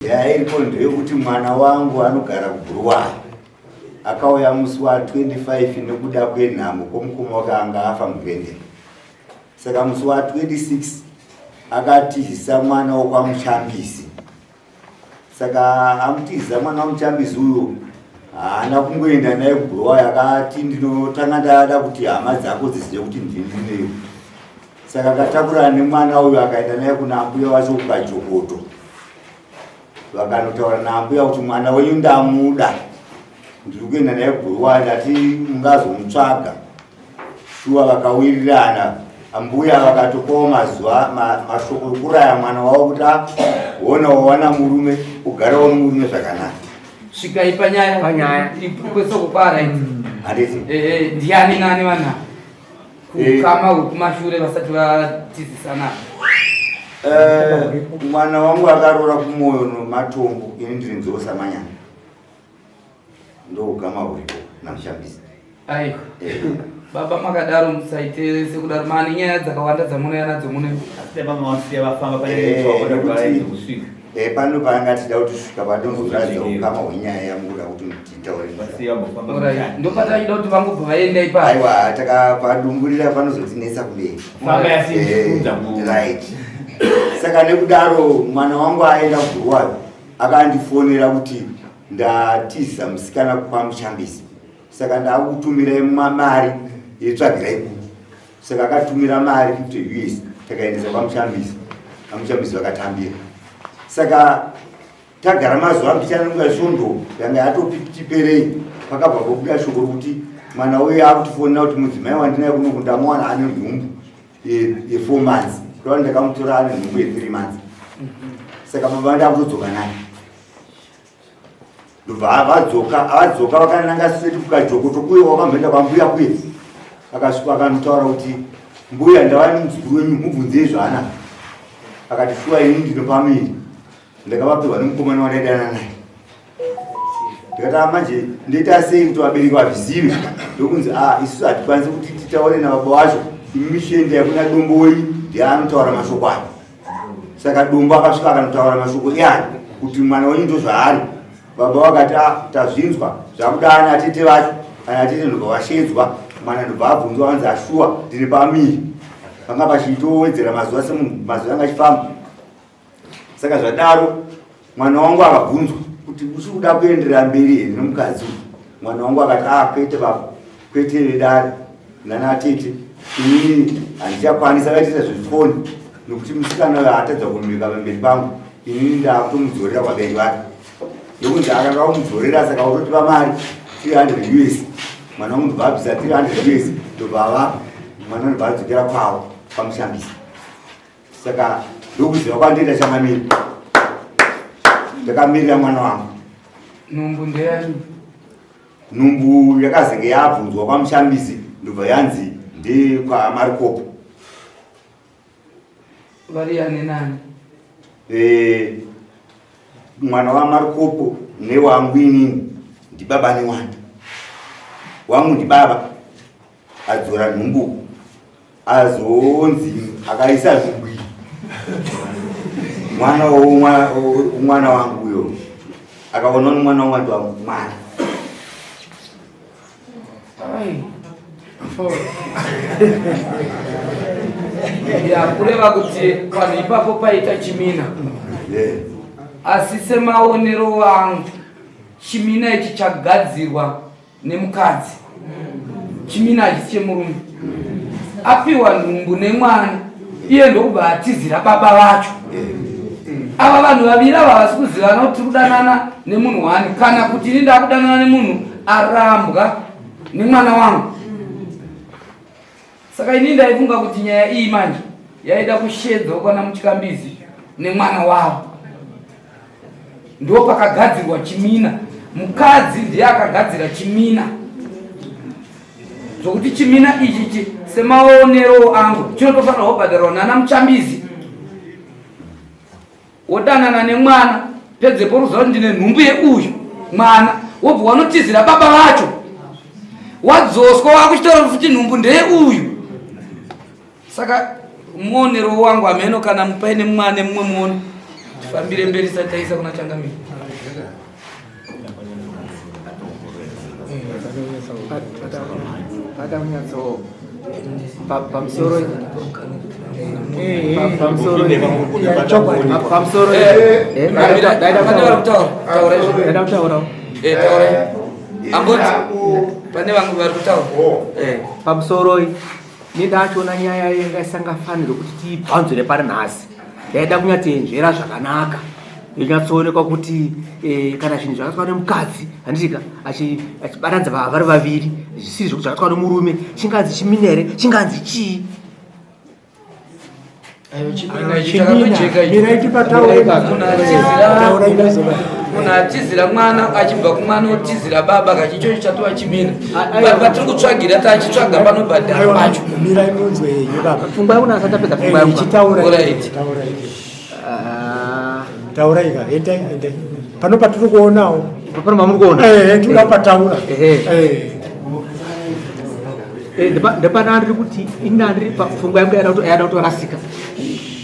Nyaya iripo ndeyekuti mwana wangu anogara kuBhuruwayo akauya musi wa 25 nekuda kwenhamo kwomukoma wake anga afa muGlendale. Saka musi wa 26 akatizisa mwana wokwaMuchambisi. Saka amutiza mwana waMuchambisi uyo haana kungoenda naye kuBhuruwayo, akati ndinotanga ndada kuti hama dzako dzizive kuti ndini ndineyo. Saka akatakurana nemwana uyu akaenda naye kuna ambuya wacho kukajokoto, vakanotaura naambuya kuti mwana wenyu ndamuda, ndiri kuenda naye kuBhuruwayo, ndati mungazomutsvaga. Shuwa vakawirirana, ambuya vakatopawo mazuva mashoko ekuraya mwana wavo kuti ah, hona wawana murume ugarawo nomurume zvakanaka. Svikai panyaya panyaya kwesoko kwarit handiti eh, eh, ndiani nani vana kukama hwekumashure vasati vatizisana. Eh, mwana wangu akaroora kumoyo nomatombo, ini ndiri nzou samanyana, ndoukama huripo namushambisi. Aiwa eh. Baba, makadaro musaite sekudaro, mane nyaya dzakawanda dzamunouya nadzo muno. Eh, pano paanga tida kuti svika padonzoratidza ukama hwenyaya yamukuda kuti titaure. Ndopataida kuti vangobva vaenda ipapo. Aiwa, takapadumburira panozotinetsa kumberi. Eh, right. Saka nekudaro mwana wangu aenda kuBhuruwayo akandifonera kuti ndatiza musikana kwaMuchambisi, saka ndakutumirai mari yetsvagirai kuku. Saka akatumira mari 50 US, takaendesa kwaMuchambisi, aMuchambisi vakatambira. Saka tagara mazuva mbichana, svondo yanga yatotiperei, pakabva pobuda shoko rokuti mwana uyu akutifonera kuti mudzimai wandinaye kuno kundamuwana ane nhumbu ye4 months, kureva ndakamutora ane nhumbu ye3 months. Saka baba ndakutodzoka naye, ndobva vadzoka. Avadzoka vakananga straight kukajokoto kuye wakamboenda kwambuya kuye. Akasvika akanotaura kuti mbuya, ndava nemuzukuru wenyu, mubvunzei zvaana. Akati shuwa, ini ndinopamiri, ndakavapiwa nemukomana wandaidana naye. Ndikati ah, manje ndoita sei kuti vabereki vazvizive? Ndokunzi a ah, isusu hatikwanisi kuti titaure nababa wacho, imi mishiendai kuna dombo wenyu, ndiye anotaura mashoko ayo. Saka dombo akasvika akanotaura mashoko iyani kuti mwana wenyu ndozvaari. Baba vakati a ah, tazvinzwa, zvakuda ana atete vacho. Ana atete ndobva vashedzwa, mwana ndobva abvunzwa, vanzi ashuwa ndiri pamiri. Panga pachitowedzera mazuva semunhu mazuva anga achifamba. Saka zvadaro mwana wangu akabvunzwa kuti uchiri kuda kuenderera mberi here nemukadzi uyu? Mwana wangu akati a ah, kwete baba, kwete vedare nana atete, inini handichakwanisa. Vaitita zvefoni nokuti musikana uyo atadza kumika pamberi pangu, inini ndaakutomudzorera kwabereki vake. Ndokunzi akanga kumudzorera, saka utotipa mari 300 US. Mwana wangu ndobva abvisa 300 US, ndobva avapa mwana, ndobva adzokera kwavo pamushambisi. Saka ndokuziva kwandoita changamiri, ndakamirira mwana wangu. Nhumbu ndeyani? Nhumbu yakazenge yabvunzwa kwamushambisi, ndobva yanzi ndekwamarikopo. Vari yani nani? Eh, mwana wamarikopo newangu inini ndibaba nemwana wangu, ndibaba adzora nhumbu, azonzi akaisa nhumbu iyi mwana mwana wangu uyo akaona ni mwana wangu wangu mwana. Ya, kureva kuti vanhu ipapo paita chimina, asi semaonero angu chimina ichi chagadzirwa nemukadzi, chimina hachisi chemurume. Apiwa nhumbu nemwana iye ndokubva atizira baba vacho. Ava vanhu vaviri ava havasi kuzivana kuti tiri kudanana nemunhu wani, kana kuti ini ndakudanana nemunhu arambwa nemwana wangu. Saka ini ndaifunga kuti nyaya iyi manje yaida kushedzwa kwana Muchikambizi nemwana wavo, ndo pakagadzirwa chimina. Mukadzi ndiye akagadzira chimina, zvokuti chimina ichichi semaonero angu chinotofanira kubhadharwa nana Muchambizi. Wodanana nemwana, pedzepo ruziva kuti ndine nhumbu yeuyu mwana, wobva wanotizira baba vacho, wadzoswa wakuchitora futi nhumbu ndeyeuyu. Saka muonero wangu, hameno kana paine mumwe ane mumwe muono. Tifambire mberi sati taisa kuna changamire. Pada kunyatso pamusoro pamusoro pamusoro pane vari kutaura taura izvo ndaida kutaurawo taura amboti pane vamwe vari kutaura pamusoro ini ndachiona nyaya yanga isangafanirwe kuti tiibvanzure pari nhasi ndaida kunyatsoenzvera zvakanaka yonyatsoonekwa kuti kana zvinhu zvakaitwa nemukadzi handitika achibatanidza vari vaviri zvisiri zvekuti zvakaitwa nemurume chinganzi chimina here chinganzi chii Munhu atizira mwana achibva kumwana otizira baba kachicho chatova chimina patiri kutsvagira tachitsvaga panobhadhara pacho. Mirai munzwe yenyu baba. Pfungwa yangu nasati tapedza pfungwa yangu. Chitaurai. Taurai ka, endai endai. Pano patiri kuonawo. Pano pamuri kuona? Tinoda pataura. Ndepana ndiri kuti ini ndiri pfungwa yangu yada kutorasika.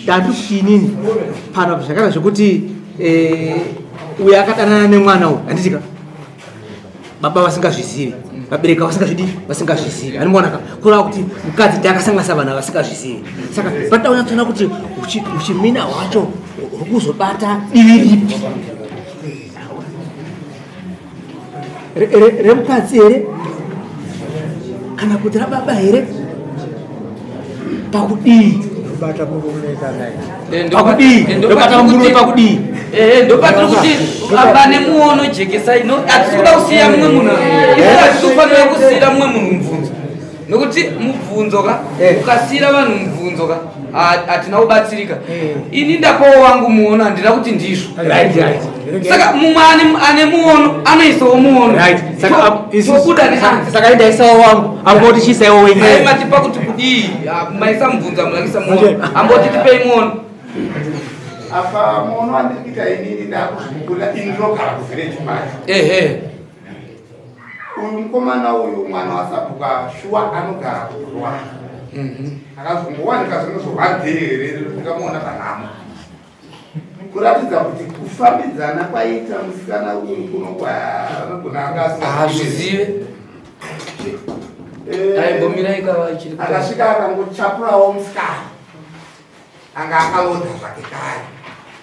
Ndandiri kuti inini pano zvakana zvekuti uyo akadanana nemwana uyu handitika baba vasingazvizivi vabereki vasingazvidi vasingazvizivi handimuona ka kureva kuti mukadzi ndi akasanganisa vanhu vasingazvizivi saka panoda kunyatsoona kuti uchimina hwacho huri kuzobata divi ripi remukadzi here kana kuti rababa here pakudii bata murume kana pakudii ndobata murume pakudii ndopatiri kuti pane muono jekesai hatisi kuda kusiya mumwe munhu isu hatisi kufanira kusiyira mumwe munhu mubvunzo nokuti mubvunzo ka ukasiyira vanhu mubvunzo ka hatina kubatsirika ini ndapawo wangu muono handina kuti ndizvo saka mumwe ane muono anoisawo muono tobuda saka indaisawo wangu amboti chiisaiwo wenyu matipa kuti kudii maisa mubvunzo amunakisa muono amboti tipei muono apa muono wandiri kuita inini ndakuzvimukura ini ndinogara kuvhireji macho ehe uyu mukomana uyu mwana wasabhuka shuwa anogara kurwa akazongowanika zvinozorwadze ndikamuona panhamo kuratidza kuti kufambidzana kwaita musikana uyu kuno kwaanogona anga asingazvizive aimbomirai kava achiri akasvika akangochapurawo musikana anga akalodha zvake kare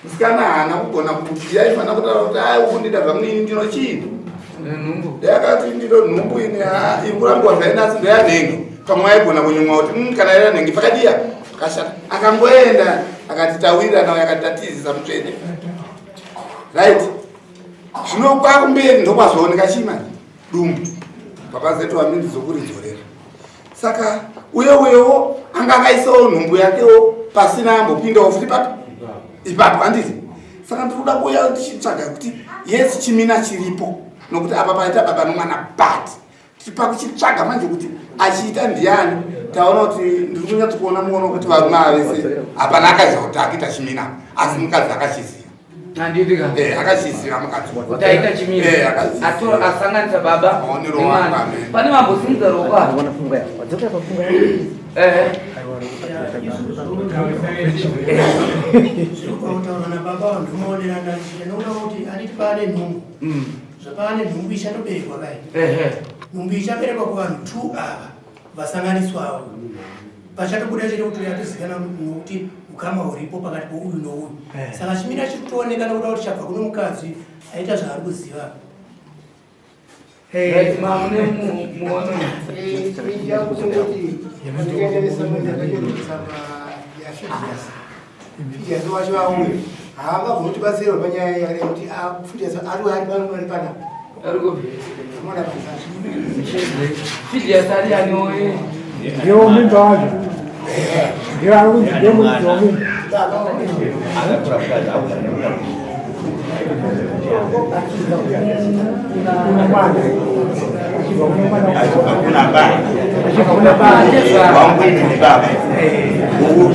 musikana haana kugona kuti yaifanira kutaura kuti ai ukundida zvamunini ndino chii ndayakati ndino nhumbu ini iri kurambiwa zvainasi ndoyanhenge pamwe aigona kunyumwa kuti kana yanhenge pakadiya pakashata akangoenda akati tawirirana uyo akati tatizisa mutsvene right zvino kwakumberi ndokwazooneka chii manje dumbu papazetwa mindi dzokuridzorera saka uye uyewo anga akaisawo nhumbu yakewo pasina ambopindawo futi papi ipapo handiti saka ndiri kuda kuuya ndichitsvaga kuti yes chimina chiripo nokuti apa paita baba nomwana but pakuchitsvaga manje kuti achiita ndiani taona kuti ndiri kunyatso kuona muono kuti varume ava vese hapana akaziva kuti akuita chimina asi mukadzi akachiziva handitika akachiziva mukadzi kuti aita chimina atora asanganisa baba nemwana pane vambosimudza ruoko apa Kutaura nababa vanhu muonerana ndinoona kuti anditi paane nhumbu zvapaane nhumbu ichatoberekwa kai nhumbu ichaberekwa kuvanhu two ava vasanganiswawo pachatobuda chete kuti atozikanwa nokuti ukama huripo pakati pouyu nouyu saka chimina chiri kutooneka nokuda kuti chabva kuno mukadzi aita zvaari kuziva Right, mamune muono Fidias wacho auye haangabva kutibatsira panyaya yekuti Fidias ari ari pano ari pana ari kupi Fidias ari ani oye Ndiwo mimba wacho ndiwo ari kunzi ndiwo muridzi wemimba Kuna baba wangu ni baba uwu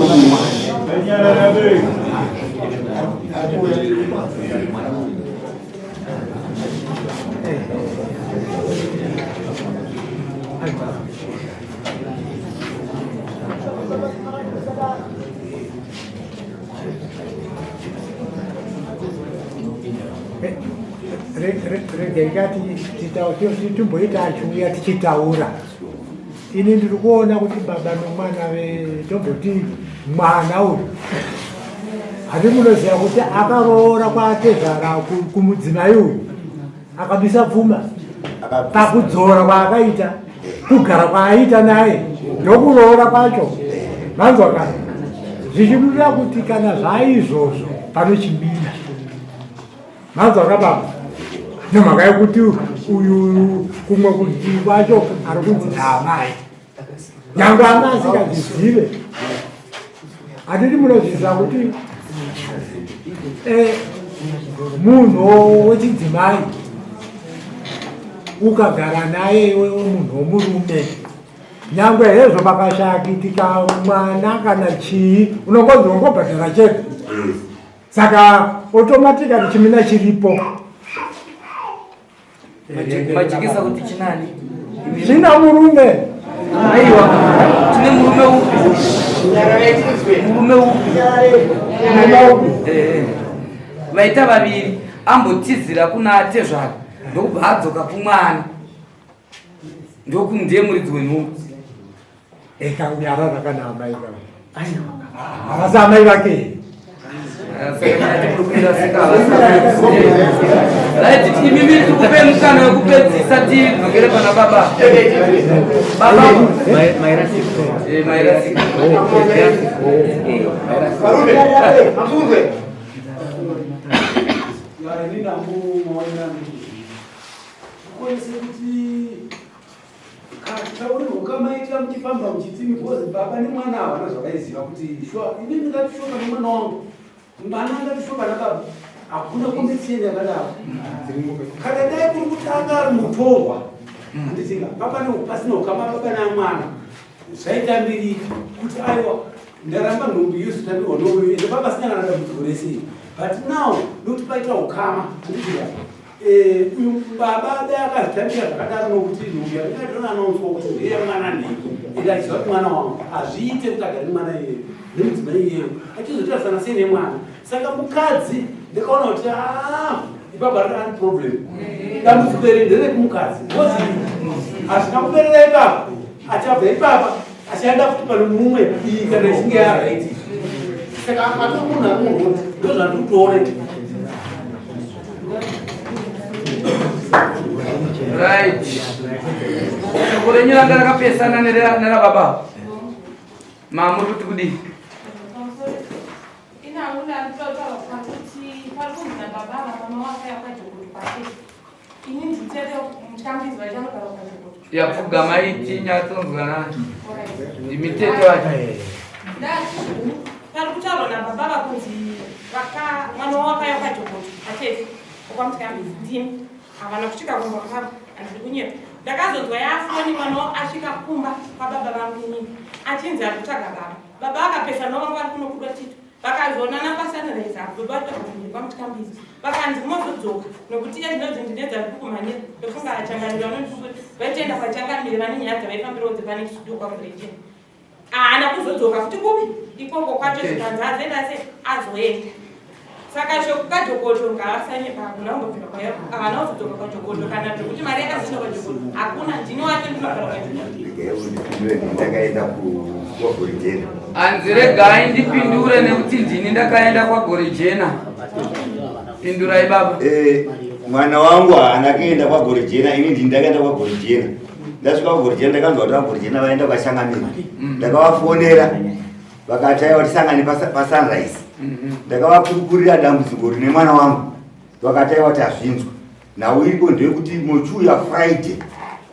Regai timboita achiuya tichitaura. Ini ndiri kuona kuti baba nomwana tomboti mwana uyu hati munoziva kuti akaroora kwatezvara kumudzimai uyu akabisa pfuma pakudzora kwaakaita kugara kwaaita naye ndokuroora kwacho manzwa kana zvichidurira kuti kana zvaizvozvo panochimira manzwa ka baba nemhaka yekuti uyu kumwe kudii kwacho ari kunzi naamai nyangwe anga asingazvizive handiti munozviziva kuti eh, munhu wechidzimai ukagara naye iwewe munhu womurume nyangwe hezvo pakashaya kuitika mwana kana chii unongonzi wongobhadhara chete saka automatically chimina chiripo Majekesa kuti chinani? China murume. Aiwa. Chine murume upi? Murume upi? Murume upi? Eh, eh. Vaita vaviri ambotizira kuna atezvara ndokubva adzoka kumwana ndokundiye muridzi wenhumbu. Eka unyarara kana amai vake. Havasi amai vake. Right, imimi tikupe mukana wekupedzisa tidzokere pana baba. Baba. Eh, mairasika. Varume, mazunzwe. Kwanise kuti kataurirwo kamaita muchifamba muchitsimi because baba nemwana havana zvavaiziva kuti shuwa ini ndingati shuwa pane mwana wangu mwana angati shuwa pana baba hakuna competition yakadaro kana dai kuri kuti anga ari mutorwa handitinga baba pasina ukama baba namwana zvaitambirika kuti aiwa ndaramba nhumbu yozotambirwa nouyu ende baba asina kana dambudziko rese but now nokuti paita ukama handitinga Eh, uyu baba dai akazvitambira zvakadaro nokuti nhumbu yakatoanonzwa kuti ndeye mwana nhingi ende achiziva kuti mwana wangu hazviite kuti agare nemwana iyeyo nemudzimai iyeyo achizotarisana sei nemwana saka mukadzi ndakaona kuti ah, ipapa riri problem dambudziko iri nderekumukadzi because hazvina kuperera ipapa achabva ipapa achaenda futi pane mumwe iyi kana ichinge yaraiti saka ato munhu ari murodi ndozvandiri kutoona Right. Shoko renyu ranga rakapesana nerababa. Mamuri kuti kudii? Yapfugama iti nyatsonzwana. Ndimi tete wacho. Pari kutaurwa nababa vakunzi mwana wavo wakauya kwajokoto atete okwamutyambizi ndini havana kusvika kumba kwavo handiri kunyepa ndakazonzwa yafoni mwana wavo asvika kumba kwababa vangu inini achinzi ari kutsvaga baba baba vakapesana vanga vari kunokudwa tito vakazoonana pasunrise apo baba vakuenda kwamutyambizi vakanzi mozodzoka nokuti iye zvinonzi ndine dzari kukumhanyira ndofunga achangamire vanondifunga vaitoenda kwachangamire vane nyaya dzavaifambirawo dzepanext door kwamurechen haana kuzodzoka futi kupi ikoko kwacho zvikanzi azoenda se azoenda saka shoko kajokoto ngavasanyepa hakuna kumbobvira kwayo havana kuzodzoka kwajokoto kana zvekuti mari yakazoenda kwajokoto hakuna ndini wacho ndinogara kwajokoto Ndakaenda kwaGorejena. Hanzi regai ndipindure nekuti ndini ndakaenda kwaGorejena. Pindurai baba. Eh, mwana wangu haana kuenda kwaGorejena, ini ndini ndakaenda kwaGorejena. Ndasvika kwaGorejena ndakanzwa kuti vaGorejena vaenda kwashangamira. Ndakavafonera vakati aiwa tisangane pasunrise. Ndakavakurukurira dambudziko rine mwana wangu vakati aiwa tazvinzwa. Nhau iripo ndeyekuti mochiuya Friday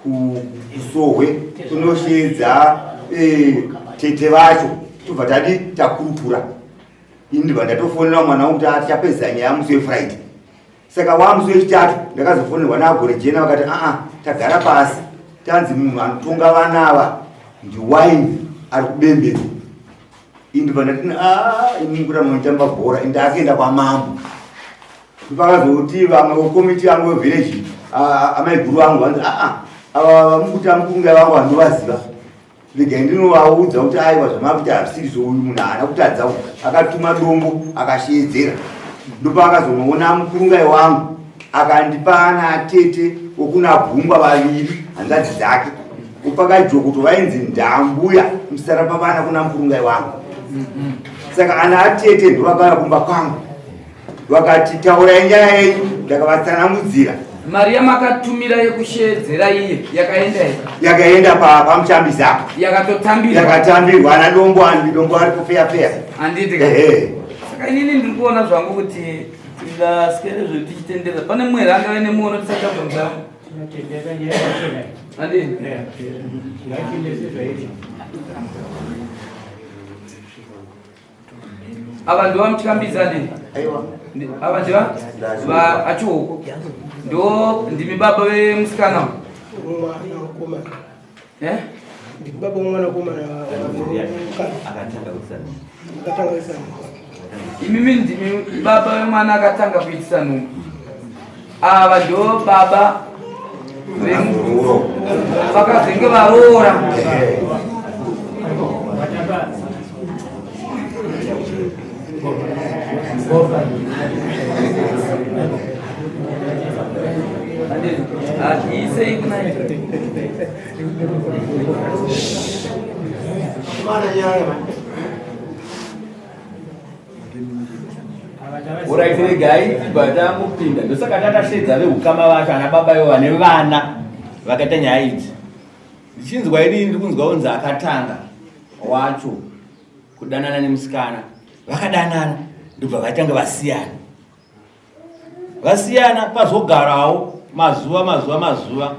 kuSohwe kunosheedza eh, tete vacho tobva tadi takurukura. Ini ndibva ndatofonera mwana wangu kuti tichapedzisa nyaya musi weFriday. Saka wamusi wechitatu ndakazofonerwa naGorejena vakati aa tagara pasi tanzi munhu anotonga vana ava ndiwaini ari kubembera. Ini ndibva ndati aa ini kuramba nditamba bhora ende akaenda kwamambo. Pakazoti vamwe vekomiti yangu vevillage amaiguru vangu vanzi aa ava vamukuti amukunga vangu vandovaziva regai ndinovaudza kuti aiwa zvamakuti hazvisiri uyu munhu haana kutadza akatuma dombo akasheedzera ndopaakazonoona mukurungai wangu. Akandipa ana atete wokuna Gungwa vaviri hanzvadzi dzake upakajokoto vainzi ndambuya musara pavana kuna murungai wangu. Saka ana atete ndovakauya kumba kwangu vakati taurai nyaya yenyu, ndakavatsanangudzira. Mari yamakatumira yekusheedzera iye yakaenda here? Yakaenda pamuchambisi apa. Yakatotambirwa. Yakatambirwa ana dombo andi dombo ari kufeya feya. Handiti. Ehe. Saka inini ndiri kuona zvangu kuti tingasikere zvedu tichitenderera. Pane mumwe here angave nemuono tisati tabvunza? Handiti. Ava ndiva mutyambidzi handiti? Aiwa. Ava ndiva va achihuku. Ndo ndimi baba vemusikana. Mwana mukomana. Eh? Ndimi baba womwana mukomana. Akatanga kuitisa nhumbu. Akatanga kuitisa nhumbu. Imimi ndimi baba vemwana akatanga kuitisa nhumbu. Ava ndo baba vakazenge varoora. Isei kuna Alright, regai tibva tangopinda. Ndosaka tatasheedza veukama vacho ana baba ivo vane vana vakaita nyaya idzi. Ndichinzwa ini ndiri kunzwa kunzi akatanga wacho kudanana nemusikana vakadanana ndobva vatanga vasiyana. Vasiyana pazogarawo mazuva mazuva mazuva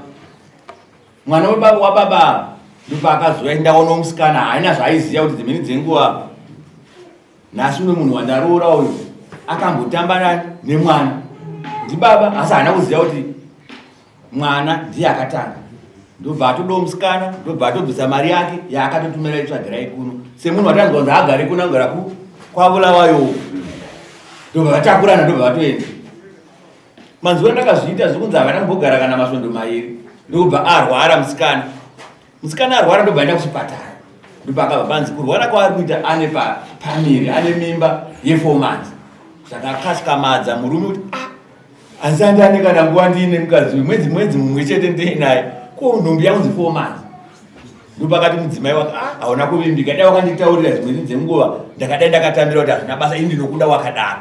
mwana wababa ndopaakazouya ndaona musikana haina zvaaiziva kuti dzimweni dzenguva nhasi uno munhu wandaroora uyu akambotamba nani nemwana ndibaba asi haana kuziva kuti mwana ndiye akatanga ndobva atodawo musikana ndobva atobvisa mari yake yaakatotumira itsvagirai kuno semunhu watanzwa kunzi agare kuno agara ku kwavulawayo ndobva vatakurana ndobva vatoenda manzwa ndakazviita zvekunzi havana kumbogara kana masvondo mairi ndokubva arwara musikana musikana arwara ndobva aenda kuchipatara ndobva akabva panzi kurwara kwaari kuita ane pamiri ane mimba yefour months saka akasikamadza murume kuti ah asi andi ane kana nguva ndiine mukadzi uyu mwedzi mwedzi mumwe chete ndiinaye ko nhumbi yakunzi four months ndopakati mudzimai wake ah hauna kuvimbika dai wakanditaurira dzimweni dzenguva ndakadai ndakatambira kuti hazvina basa ini ndinokuda wakadaro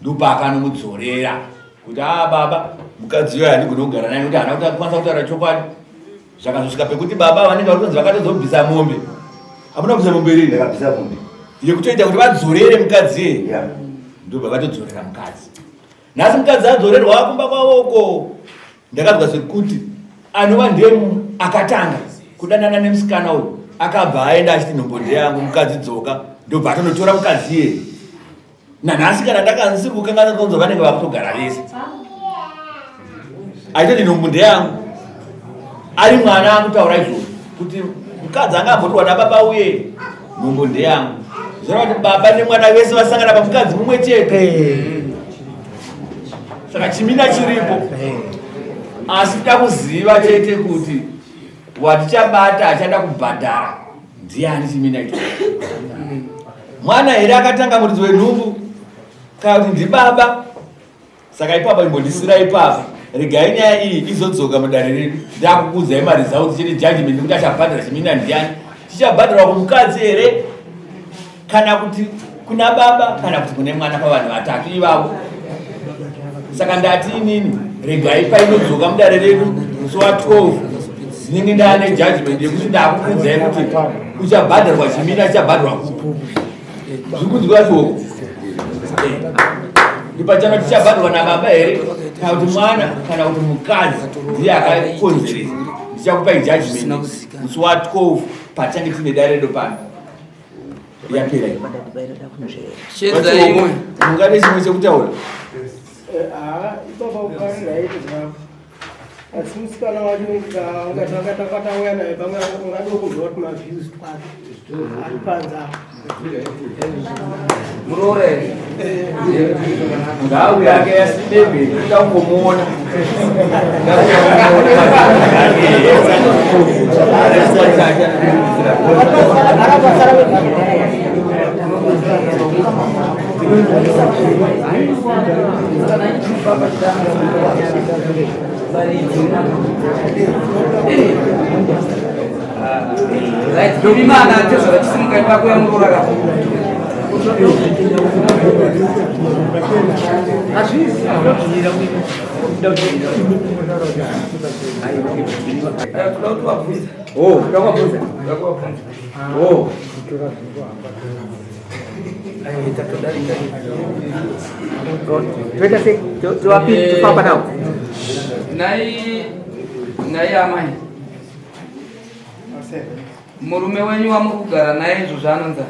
ndopaakanomudzorera kuti a ah, baba mukadzi uyo handigone kugara naye nekuti haana kukwanisa kutaura chokwadi zvakazosvika pekuti baba vanenge vari kunzi vakatozobvisa mombe hamuna kubvisa mombe rini ndakabvisa mombe yekutoita kuti vadzorere mukadzi ye ndobva vatodzorera mukadzi nhasi mukadzi adzorerwa kumba kwavoko ndakazwa sekuti anova ndiye akatanga kudanana nemusikana uyu akabva aenda achiti nhombo ndeyangu mukadzi dzoka ndobva atonotora mukadzi iye nanhasi kana ndakanzi kukanganwa kunzwa vanenge vakutogara vese aitoti nhumbu ndeyangu ari mwana akutaura izvozvo kuti mukadzi anga ambotorwa nababa uye nhumbu ndeyangu zvoreva kuti baba nemwana vese vasangana pamukadzi mumwe chete saka chimina chiripo asi tida kuziva chete kuti watichabata achada kubhadhara ndiani chimina icho mwana here akatanga muridzi wenhumbu kana kuti ndibaba saka ipapa imbondisira ipapa regai nyaya iyi izodzoka mudare redu ndakukuudzai maresults chete judgment nekuti achabhadhara chimina ndiani chichabhadharwa kumukadzi here kana kuti kuna baba kana kuti kune mwana pavanhu vatatu ivavo saka ndati inini regai painodzoka mudare redu musi wa 12 ndinenge ndaane judgment yekuti ndakukuudzai kuti uchabhadharwa chimina chichabhadharwa kupi zviri kunzwa chioko ndipachana tichabhadharwa nababa here kana kuti mwana kana kuti mukadzi ndiye akakonzeresa ndichakupai judgment musi wa 12 patichange tine dare redu pano yapera Shedza imwe. Mungade chimwe chekutaura? Ipapa ukariraitwa asi musikana wacho ungatanga takatauya naye pamwe ungade kunzwa kuti maviews twake ari panze apa Muroora here? Ngauye ake asidebe kuda kungomuona. Right, Domimana tezvara chisimuka ipapo yamuroora ka. Kuda kuti wabvunza. Oh, kuda kuwabvunza. Kuda kuwabvunza. Oh. Toita sei? Tovapi tofamba nawo? Nhai nhai amai. Murume wenyu wamuri kugara naye izvo zvaanonzi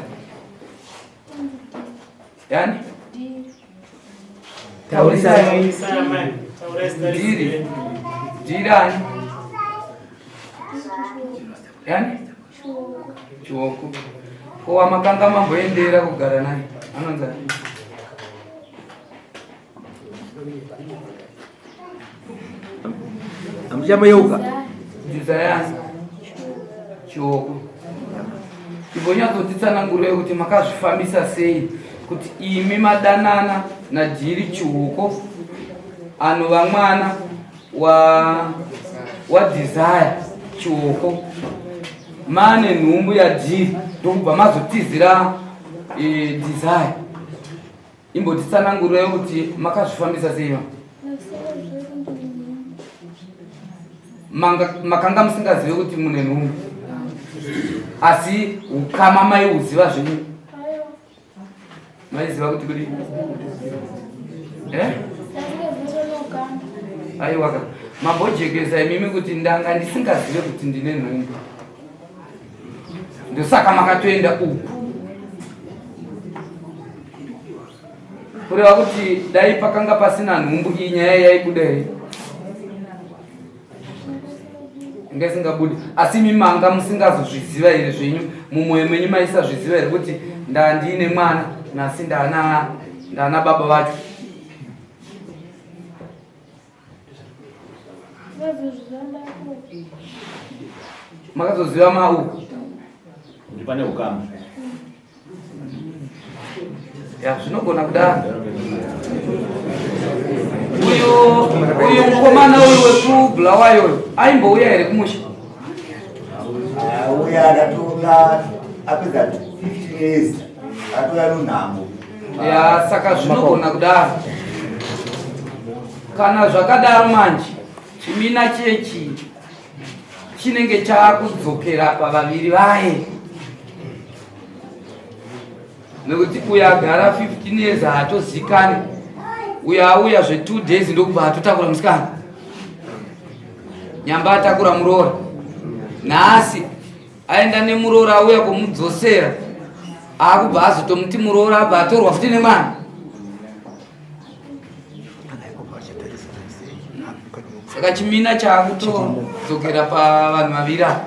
yani? Taurisai. Dhiri. Dhiri ani? Yani? Chioko. Ko wamakanga mamboendera kugara naye anonzi ani? Hamuchamayeuka? Desire Chioko. Imbonyatsotitsanangurei kuti makazvifambisa sei kuti imi madanana naDhiri Chioko anova mwana wa waDesire Chioko mane nhumbu yaDhiri ndokubva mazotizira e, Desire. Imbotitsanangurei kuti makazvifambisa sei va? Makanga musingazive kuti mune nhumbu asi ukama maiuziva zvenyu maiziva kuti kudii eh? Aiwaka mambojekesa imimi kuti ndanga ndisingazive kuti ndine nhumbu ndosaka makatoenda uku kureva kuti dai pakanga pasina nhumbu iyi nyaya yaibuda here inga isingabudi asi imi manga musingazozviziva here zvenyu mumwoyo menyu maisazviziva here kuti ndandiine mwana nasi ndana ndana baba vacho Makazoziva mau kuti pane ukama. Ya, zvinogona kudaro. Uyu uyu mukomana uyu wekuBulawayo uyu aimbouya here kumusha? Auya akatoka apedza 15 years atouya nunhamo. Ya, saka zvinogona kudaro. Kana zvakadaro manje chimina chechi chinenge chakudzokera pavaviri vaye nekuti uyo agara 15 years haatozikani uyo auya zve 2 days ndokubva atotakura musikana nyamba atakura muroora nhasi aenda nemuroora auya kumudzosera akubva azotomuti muroora abva atorwa futi nemwana saka chimina chaakutodzokera pavanhu vaviri ava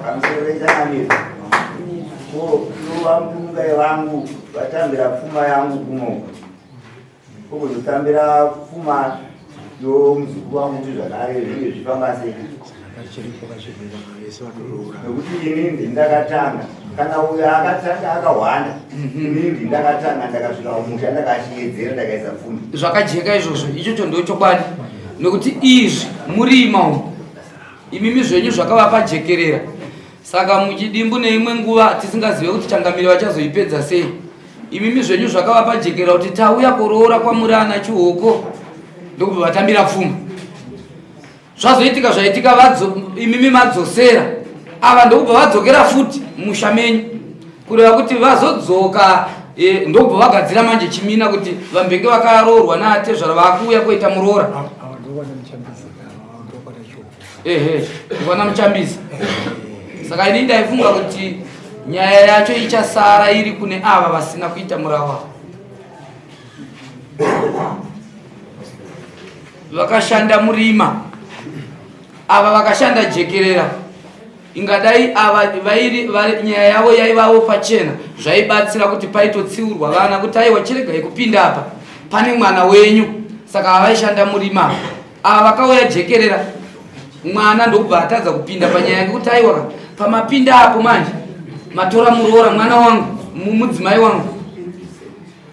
vamurungai vangu vatambira pfuma yangu kuno kukuzotambira pfuma yomuzukuru wangu kuti zvakare zvinge zvifamba sei nekuti ini ndindakatanga kana uyo akatanga akahwanda mhm. ini ndindakatanga ndakasvika kumusha ndakachiyedzera ndakaisa pfuma zvakajeka izvozvo ichocho ndo chokwadi nekuti izvi murima umu imimi zvenyu zvakavapa jekerera saka muchidimbu neimwe nguva tisingazive kuti changamire vachazoipedza sei imimi zvenyu zvakavapa jekera kuti tauya kuroora kwamuri ana chihoko ndokubva vatambira pfuma zvazoitika zvaitika imimi madzosera ava ndokubva vadzokera futi musha menyu kureva kuti vazodzoka e, ndokubva vagadzira manje chimina kuti vambenge vakaroorwa naatezvara vakuuya kuita muroora ehe kwana muchambisi saka ini ndaifunga kuti nyaya yacho ichasara iri kune ava vasina kuita murawa vakashanda murima ava vakashanda jekerera ingadai ava vairi nyaya yavo yaivawo pachena zvaibatsira kuti paitotsiurwa vana kuti aiwa chiregai kupinda apa pane mwana wenyu saka avaishanda murima ava vakauya jekerera mwana ndokubva atadza kupinda panyaya yake kuti aiwa pamapinda apo manje matora muroora mwana wangu mudzimai wangu.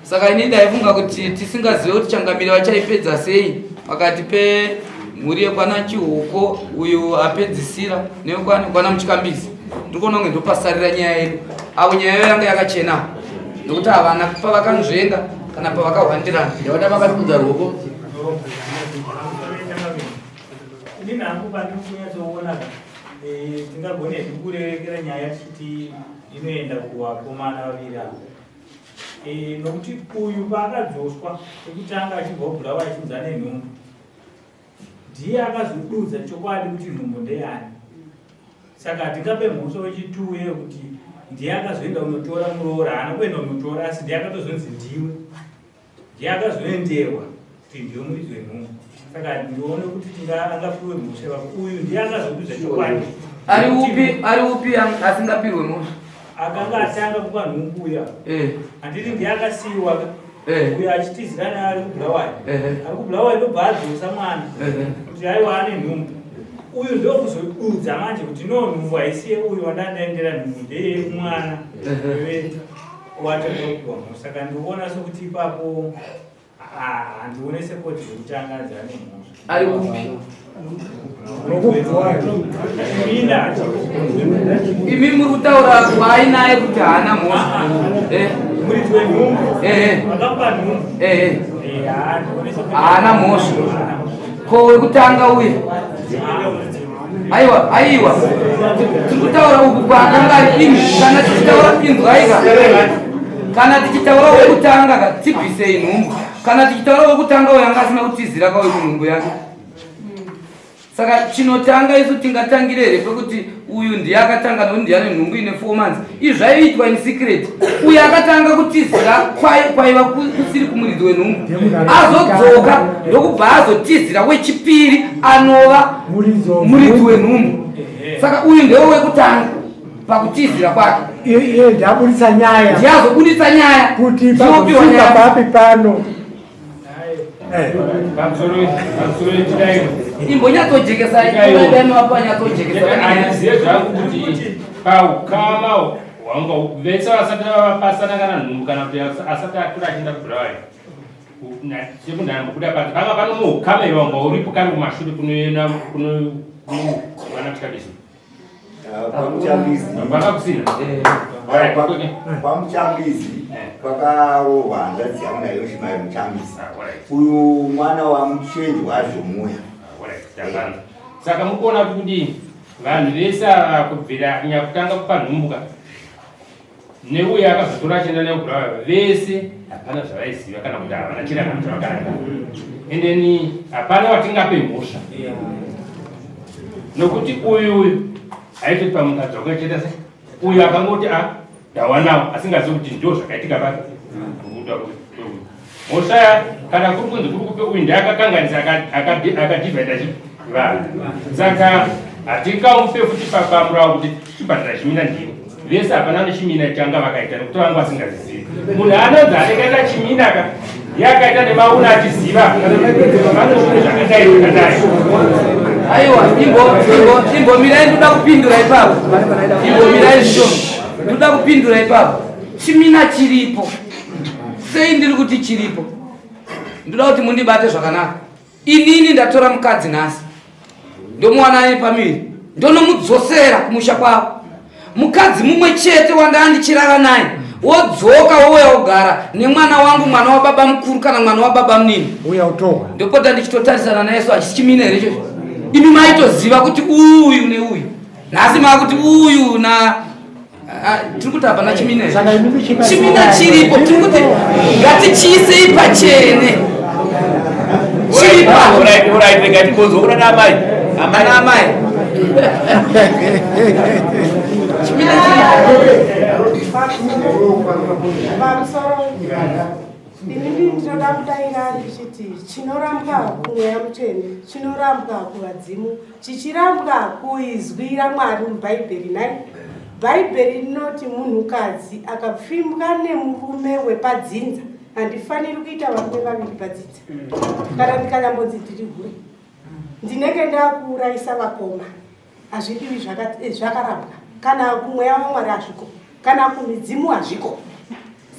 Saka ini ndaifunga kuti tisingazive kuti changamire vachaipedza sei pakati pemhuri yekwana Chihoko uyu apedzisira neyekwana Mutyambizi. Ndiri kuona kunge ndopasarira nyaya yedu. Avo nyaya yayo yanga yakachena nokuti havana pavakanzvenga kana pavakahwandirana. Ndavada makasimudza ruoko. Inini hangu pandiri kunyatsoona eh, tingagone hedu kurerekera nyaya tichiti inoenda kuvakomana vaviri ava eh, nokuti uyu paakadzoswa pekutanga achibva kubulawayo achinzi ane nhumbu ndiye akazodudza chokwadi kuti nhumbu ndeyani saka hatingape mhosva wechituu yekuti ndiye akazoenda kunotora muroora haana kuenda kunotora asi ndiye akatozonzi ndiwe ndiye akazoenderwa kuti ndiwe muridzi wenhumbu saka ndione kuti angapiwe mhosva ipapo uyu ndiye akazodudza chokwadi ari upi ari upi asingapirwe mhosva akanga atanga kupa nhumbu uya eh. handiti ndiye akasiyiwa ka eh. uyo achitizira naye ari kubulawayo ari kubulawayo ndobva adzosa mwana kuti aiwa ane nhumbu uyu ndokuzodudza manje kuti no nhumbu haisiye uyu wandandaendera nhumbu ndeye mwana watanga kupiwa mhosva saka ndikuona sokuti ipapo handione sekoti zvekutanga ane mhosva ari kupi imi muri kutaura waainaye kuti haana mhosva eh. Eh, eh. Haana mhosva ko wekutanga uye aiwa aiwa tiri kutaura uku kwaakanga ari imi kana tichitaura inzwaika kana tichitaura wekutanga ka tibvisei nhumbu kana tichitaura wekutanga uyo anga asina kutizira kauyu kunhumbu yake saka chinotanga isu tingatangire here pekuti uyu ndiye akatanga nokuti ndiye ane nhumbu ine four months izvi zvaiitwa in secret uyu akatanga kutizira kwaiva kusiri kumuridzi wenhumbu azodzoka ndokubva azotizira wechipiri anova muridzi wenhumbu saka uyu ndewe wekutanga pakutizira kwake iye ndiabudisa nyaya ndiye azobudisa nyaya kuti pakuita papi pano imbonyatsojekesa imbonyatsojekesa zvangu kuti paukama hwanga vese vasati vapasana kana nhumbu kana kuti asati akura achienda kubulawayo sekunhano kuda panze panga pano muukama iwa wanga uripo kari kumashure kunoena kuno vana tikadisi Kwamuchambizi kwakarohwa hanzvadzi yangu nayo Shimai Muchambizi. Uyu mwana wamuchenji wazvomuya. Saka mukuona kuti kudii vanhu vese ava kubvira nyakutanga kupa nhumbuka neuyo akazotora achienda naye kubulawayo vese hapana zvavaiziva kana kuti havana chirangano chavakaranga and then hapana watingape mhosva nokuti uyu uyu aitoti pamukadzi wake achiita se uyu akangoti a ah, ndawanawo asingazivi kuti ndo zvakaitika pake mhosva kana kuri kunzi kuri kupe uyu ndiakakanganisa akadivhaida chi vanhu saka hatingamupe futi pamurawo kuti chibhadhara chimina ndiwe vese hapana nechimina changa vakaita nekuti vanga vasingazizivi munhu anonzi anekaita chimina ka ndiye akaita nemauna achiziva vanoone zvakadai zvakadai aiwa imbomirai ndoda kupindura ipapo imbomirai zvishoma ndoda kupindura ipapo chimina chiripo sei ndiri kuti chiripo ndoda kuti mundibate zvakanaka inini ndatora mukadzi nhasi ndomuwana ane pamiri ndonomudzosera kumusha kwavo mukadzi mumwe chete wandaa ndichirara naye wodzoka wouya wogara nemwana wangu mwana wababa mukuru kana mwana wababa munini ndopota ndichitotarisana naye so hachisi chimina here ichocho imi maitoziva kuti uyu neuyu nhasi maakuti uyu na Ah, tiri kuti hapana chimina chimina chiripo tiri kuti ngatichiisei pachene chiripaana amai chimina chiripo Inini ndinoda kudaira ndichiti chinorambwa kumweya mutsvene chinorambwa kuvadzimu chichirambwa kuizwi raMwari muBhaibheri nhai Bhaibheri rinoti munhukadzi akapfimbwa nemurume wepadzinza handifaniri kuita varume vaviri padzinza kana ndikanyambonzi ndiri hure ndinenge ndakuurayisa vakoma hazvidiwi zvakarambwa kana kumweya wamwari hazviko kana kumidzimu hazviko.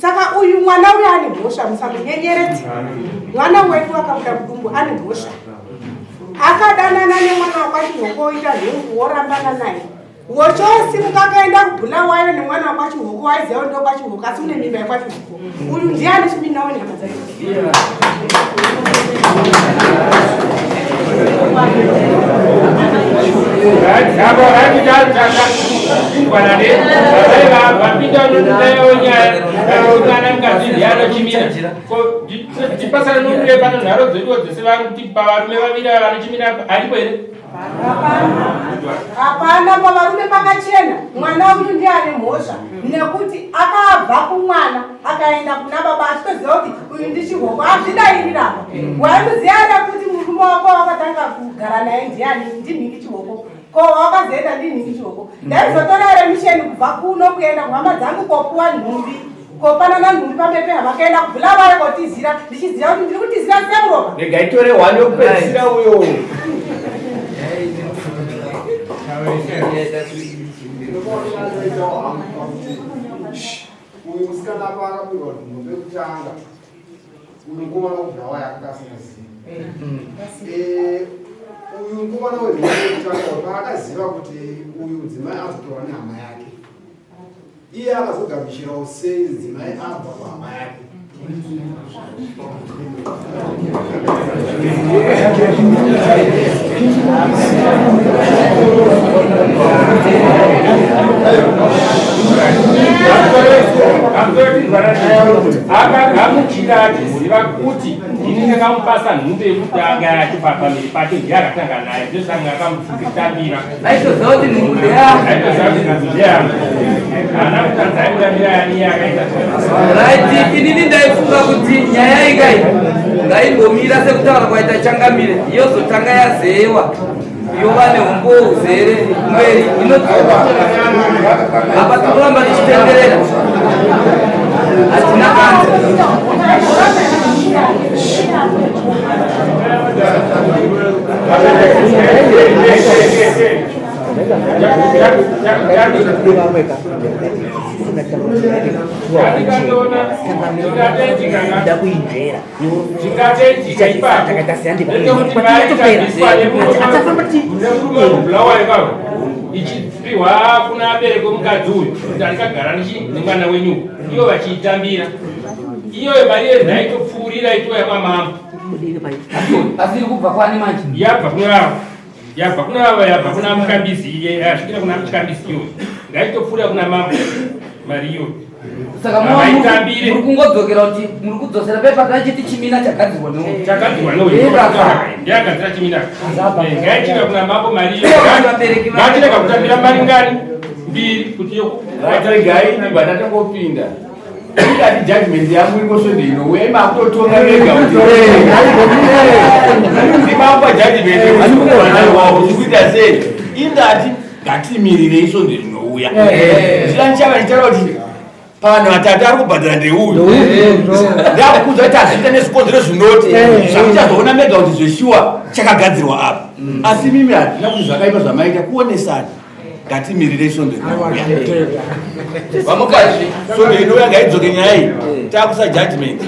Saka uyu mwana uyu ane mhosva, musamunyenyeredze. Mwana wedu akabuda mudumbu ane mhosva. Akadanana nemwana wakwaChihoko oita nhumbu worambana naye. Wochosimuka akaenda kuBulawayo nemwana wakwaChihoko waiziva kuti ndokwaChihoko asi une mimba yekwaChihoko. Uyu ndiye ane chimina wehama dzake. Tipasana nokuve pano nharo dzeduwo dzese kuti pavarume vaviri ava vanochimira aripo here? Hapana, pavarume pakachena. Mwana uyu ndiye ane mhosva nekuti akabva kumwana akaenda kuna baba achitoziva kuti uyu ndichihoko azvidairira apa. Waimuziva here kuti murume wako wakatanga kugara naye ndiani? Ndinhingi Chihoko. Ko wakazoenda ndinhingi Chihoko. Ndaizotora here misheni kubva kuno kuenda kuhama dzangu kopuwa nhumbi kopanana nhumbi pamberi pehama kuenda kuBulawayo kotizira ndichiziva kuti ndiri kutizira semuropa. Rega itore one yokupedzisira uyo. Uyu musikana apa akabirwa nhumbu pekutanga, uyu mukomana wekubulawayo akanga asingazivi. Uyu mukomana wenhumbu yekutanga paakaziva kuti uyu mudzimai azotorwa nehama yake, iye akazogamuchirawo sei mudzimai abva kuhama yake? Akagamuchira achiziva kuti ini ndakamupasa nhumbi yekutanga yacho pamiri pake ndiye akatanga naye ndosanga akamutambira. Aitoziva kuti nhumbu ndeyangu. Aitoziva kuti nhumbu ndeyangu. Haana kutadza aimutambira yani iye akaita. Right, inini ndaifunga kuti nyaya ikai ngaimbomira sekutaura kwaita changamire yozotanga yazewa yova neumbowo huzere kumberi inodzoka apa tinoramba tichitenderera hatina anza. Ichipiwa kuna abereki omukadzi uyu kuti andikagara nemwana wenyu ivo vachiitambira iyoyo mari yenaitopfuurira itouya kwamambo. Asi iri kubva kwani manje? Yabva kuna ava, yabva kuna ava, yabva kuna Mukambizi, iye yasvikira kuna Mukambizi iyoyo ngaitopfuurira kuna mambo mari iyoyo. Saka Havaitambire. muri kungodzokera kuti muri kudzosera pepa tachiti chimina chagadzirwa neuyu. Chagadzirwa neuyu. Ndiye agadzira chimina. Ngaichika kuna mambo mari iyoyo. Vabereki vake. Ngatirega kutambira mari ngani mbiri kuti yoku Regai ndibva ndatongopinda. Ndikati judgment yangu ingosvonde inouya imakutotonga mega kuti ndimapa judgment yekuti kuita sei. Indati ngatimirirei svondo rinouya. Zvira ndichava ndichitaura kuti pavanhu vatatu ari kubhadhara ndeuyu. Ndakukuudza kuti hazviita nezvikonzero zvinoti zvamuchazoona mega kuti zveshuwa chakagadzirwa apa. Asi mimi hazvina kuti zvakaipa zvamaita kuonesana. Ngatimirirei svondo rinouya. Vamukadzi, svondo inouya ngaidzoke nyaya iyi. Takusa judgment.